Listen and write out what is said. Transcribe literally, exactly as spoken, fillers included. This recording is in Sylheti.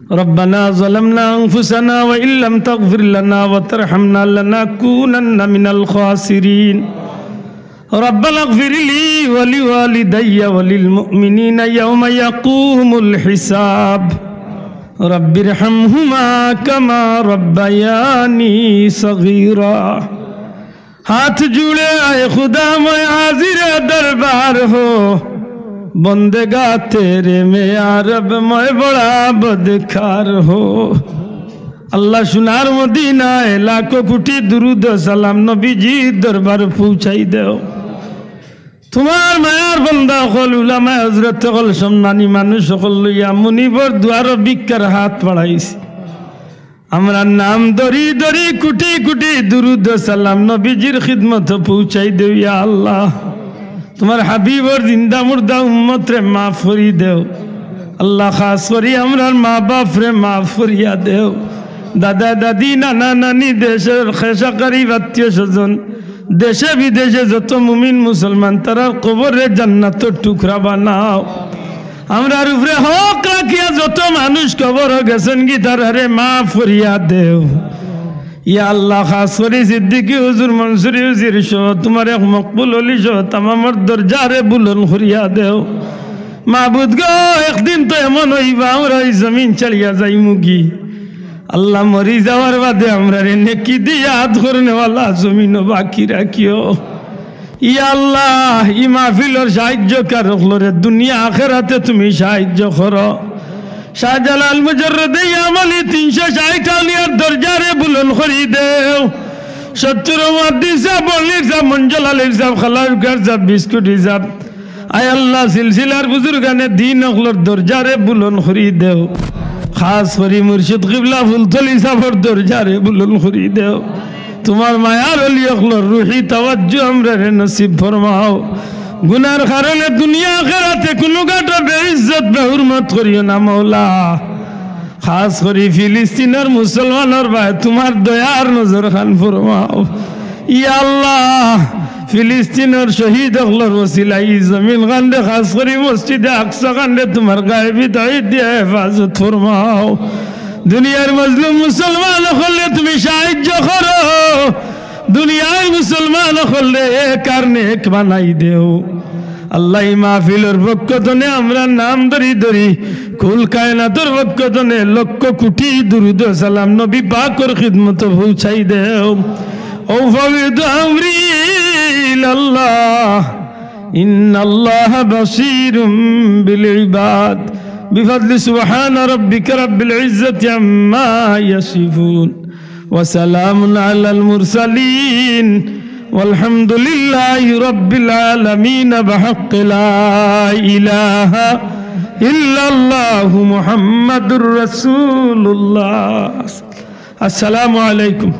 ربنا ظلمنا أنفسنا وإن لم تغفر لنا وترحمنا لنكونن من الخاسرين. ربنا اغفر لي ولوالدي وللمؤمنين يوم يقوم الحساب. رب ارحمهما كما ربياني صغيرا. ہاتھ جوڑے آئے خدا میں حاضر دربار ہو، بندگا تیرے میں یا رب میں بڑا بدکار ہو۔ আল্লাহ, সোনার মদিনায় লাখো কোটি দুরুদ ও সালাম নবীজির দরবার পৌঁছাই দেও। তুমার মায়ার বান্দা অকল, উলামায়ে হজরত অকল, সম্মানী মানুষ অকল লইয়া মুনিবর দুয়ারো ভিক্ষার হাত বাড়াইছি। আমরার নাম ধরি ধরি কোটি কোটি দুরুদ ও সালাম নবীজির খিদমতো পৌঁছাই দেও, ইয়া আল্লাহ। তুমার হাবিবর জিন্দা মুর্দা উম্মতরে মাফ করি দেও। আল্লাহ, খাস করি আমরার মা বাপরে মাফ করিয়া দেও। দাদা দাদি, নানা নানি, দেশর খেশ আকরিব, আত্মীয় স্বজন, দেশে বিদেশে যত মুমিন মুসলমান, তারার কবররে জান্নাতর টুকরা বানাও। আমরার উপরে হক রাখিয়া যত মানুষ কবরো গেছইন গি, তারারে মাফ করিয়া দেও। ইয়া আল্লাহ, খাস করি সিদ্দিকী হুজুর, মনসুরী হুজুর সহ তুমার এক মকবুল অলি সহ তামামর দরজারে বুলন্দ করিয়া দেও। মাবুদ গো, একদিন তো এমন অইবা আমরা ই জমিন ছাড়িয়া যাইমুগি। আল্লাহ, মরি যাওয়ার বাদে আমরারে নেকি দিয়া আদ করনেওয়ালা জমিনো বাকি রাখিও। ইয়া আল্লাহ, ই মাহফিলর সাহায্যকার অকলরে দুনিয়া আখেরাতে তুমি সাহায্য করো। শাহজালাল মুজাররদে ইয়ামানি তিনশো ষাইট আউলিয়ার দরজারে বুলন্দ করি দেও। সত্তর মুহাদ্দিস সাব, বল্লির সাব, মঞ্জল আলীর সাব, খালাউকার সাব, বিস্কুটি সাব, আয় আল্লাহ, সিলসিলার বুজুর্গানে দিন অকলর দরজারে বুলন্দ করি দেও। খাস করি মুর্শিদ কিবলা ফুলতলি সাবর দরজারে বুলন্দ করি দেও। তুমার মায়ার অলি অকলর রুহি তাওয়াজ্জু আমরারে নসিব ফরমাও। গুনার কারণে দুনিয়া আখেরাতে কুনু গাটো বেইজ্জত বেহুরমত করিও না মওলা। খাস করি ফিলিস্তিনর মুসলমানর বায় তুমার দয়ার নজর খান ফরমাও। ইয়া আল্লাহ, ফিলিস্তিনর শহীদ অকলর ওসিলায় ই জমিন খানরে, খাস করি মসজিদে আকসা খানরে তুমার গায়েবী তাইদ দিয়া হেফাজত ফরমাও। দুনিয়ার মজলুম মুসলমান অকলরে তুমি সাহায্য করো। দুনিয়ার মুসলমান অকলরে এক আর নেক বানাই দেও। আল্লাহ, ই মাহফিলর পক্ষ তনে আমরার নাম ধরি ধরি কুল কায়নাতর পক্ষ তনে লক্ষ কোটি দুরুদ ও সালাম নবী পাকর খিদমতো পৌঁছাই দেও। أفوض أمري إلى الله إن الله بصير بالعباد بفضل سبحان ربك رب العزة عما يصفون وسلام على المرسلين والحمد لله رب العالمين بحق لا إله إلا الله محمد رسول الله. السلام عليكم.